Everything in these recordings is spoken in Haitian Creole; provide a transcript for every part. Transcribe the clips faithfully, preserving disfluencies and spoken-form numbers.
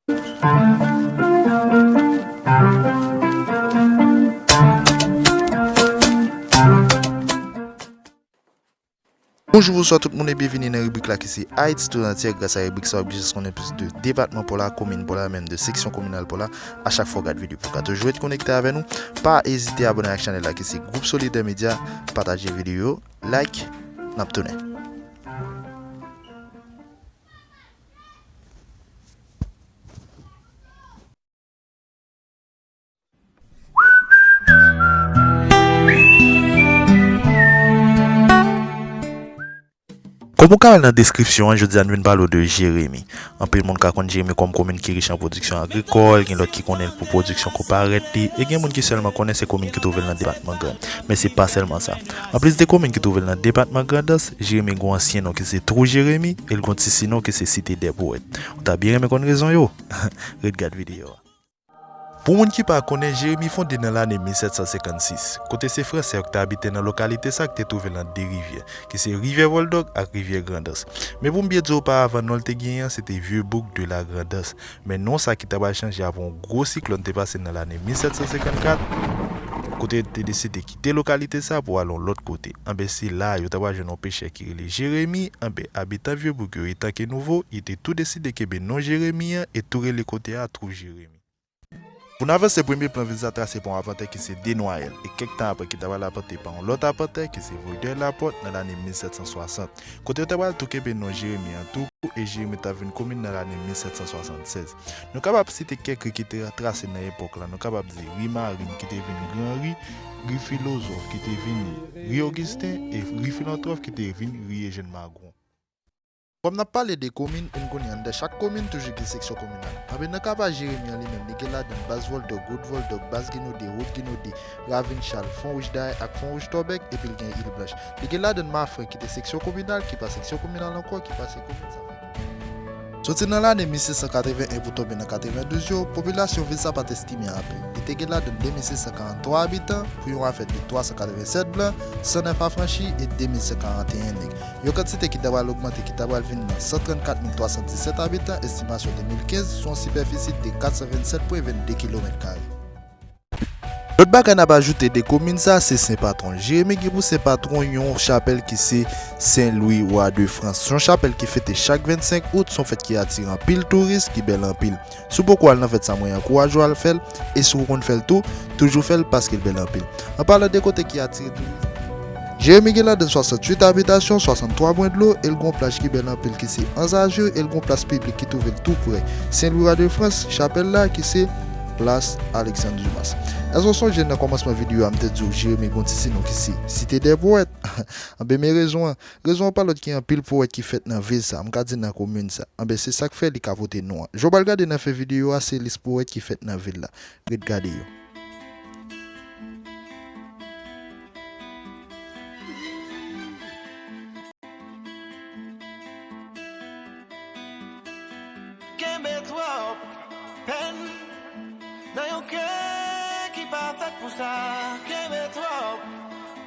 Bonjou, bonswa tout moun e byenvini nan ribrik la ki se Ayiti Toutantyè. Gras a ribrik sa, w ap gen chans konnen plis de depatman pa w la, komin pa w la, menm de seksyon kominal pa w la. A chak fwa w gad videyo pou w ka toujou ret konekte avè nou, pa ezite abòne ak chanèl la ki se Gwoup Solidè Medya, pataje videyo yo, like, n ap tounen. Kòm ou ka wè l nan deskripsyon an, jodi a n vin pale w de Jeremi. Anpil moun ka konn Jeremi kòm komin ki rich an pwodiksyon agrikòl, gen lòt ki konnen l pou pwodiksyon kou parèt li, e gen moun ki sèlman konnen se komin ki twouve l nan depatman Grand. Men se pa sèlman sa. Anplis de komin ki twouve l nan depatman Grandans, Jeremi gen yon ansyen non ki se Twou Jeremi, e l gen yon ti sinon ki se Site dè Powèt. Ou ta byen renmen konn rezon yo? Ret gad videyo a. Pou moun ki pa konnen, Jeremi fonde nan lane mil sèt san senkannsis, kote se Fransè yo ki te abite nan lokalite sa ki te twouve l nan de rivyè, ki se Rivyè Vòldòg ak Rivyè Grandans. Men pou m byen di w oparavan, non l te genyen an, se te Vieux Bourg de la Grand'Anse. Men non sa ki ta pral chanje apre yon gwo siklòn te pase nan lane mil sèt san senkannkat, kote yo te deside kite lokalite sa pou al yon lòt kote. Anben, se la a yo ta pral jwenn yon pechè ki rele Jeremi. Anben, abitan Vieux Bourg yo, etan ke nouvo, yo te tou deside kenbe non Jeremi an e tou rele kote a Twou Jeremi. Pou n avanse, premye plan vil sa trase pa yon apantè ki se Desnoyelles, e kèk tan apre ki ta pral apante pa yon lòt apantè ki se Voudreuil-Laporte nan lane mil sèt san swasant, kote yo ta pral tou kenbe non Jeremi an tou, e Jeremi ta vin komin nan lane mil sèt san swasannsèz. Nou kapab site kèk ri ki te trase nan epòk la, nou kapab di ri Marin ki te vin Gran Ri, ri Filozòf ki te vin ri Ogisten, e ri Filantwòf ki te vin ri Ejèn Magwon. Kòm n ap pale de komin, e n konnen anndan chak komin toujou gen seksyon kominal. Anben, nan ka pa Jeremi an li menm, li gen ladan l Bas Vòldòg, Wot Vòldòg, Bas Ginode, Wot Ginode, Ravin Chal, Fon Wouj Dayè ak Fon Wouj Tòbèk, epi l gen Il Blanch. Li gen ladan l Mafren ki te seksyon kominal, ki pa seksyon kominal ankò, ki pase komin sa fè. Soti nan lane mil sèt san katreven en pou tonbe nan katrevendouz yo, popilasyon vil sa pa t estime anpil. Li te gen ladan l de mil sèt san karanntwa abitan, pou yon afè de twa san katrevensèt blan, san nèf afranchi e de mil san karanteyen nèg. Yon kantite ki ta pral ogmante, ki ta pral vin nan san trannkat mil twa san disèt abitan, estimasyon de mil kenz, sou yon sipèfisi de kat san vennsèt pwen vennde kilomèt kare. Lòt bagay n ap ajoute de komin sa, se sen patwon. Jeremi gen pou sen patwon yon chapèl ki se Sen Lwi, Wa de Frans. Se yon chapèl ki fete chak vennsenk out, se yon fèt ki atire anpil touris, ki bèl anpil. Si w poko al nan fèt sa, mwen ankouraje w al fè l, e si w konn fè l tou, toujou fè l paske l bèl anpil. An palan de kote ki atire touris, Jeremi gen ladan l swasanntuit abitasyon, swasanntwa pwen dlo, e l gen yon plaj ki bèl anpil ki se Anse Azur, e l gen yon plas piblik ki twouve l tou prè Sen Lwi, Wa de Frans, chapèl la ki se Plas Alexandre Dumas. Èske w sonje nan kòmansman videyo a m te di w Jeremi gen yon ti sinon ki se Site dè Powèt? Anben, men rezon an. Rezon an pa lòt ke anpil powèt ki fèt nan vil sa, m ka di nan komin sa. Anben, se sa k fè li ka pote non an. Jan w pral gade nan fen videyo a, se lis powèt ki fèt nan vil la. Ret gade yo. Kenbe twòp pèn nan yon kè ki pa fèt pou sa. Kenbe twòp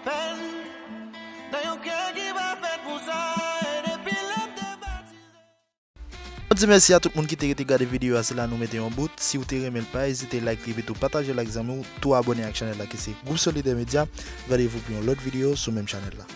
pèn nan yon kè ki pa fèt pou sa. E depi lè m te batize. Nou di mèsi a tout moun ki te rete gade videyo a, se la nou mete yon bout. Si w te renmen l, pa ezite like li, epi tou pataje l ak zanmi w, tou abòne ak chanèl la ki se Gwoup Solidè Medya. Randevou pou yon lòt videyo sou menm chanèl la.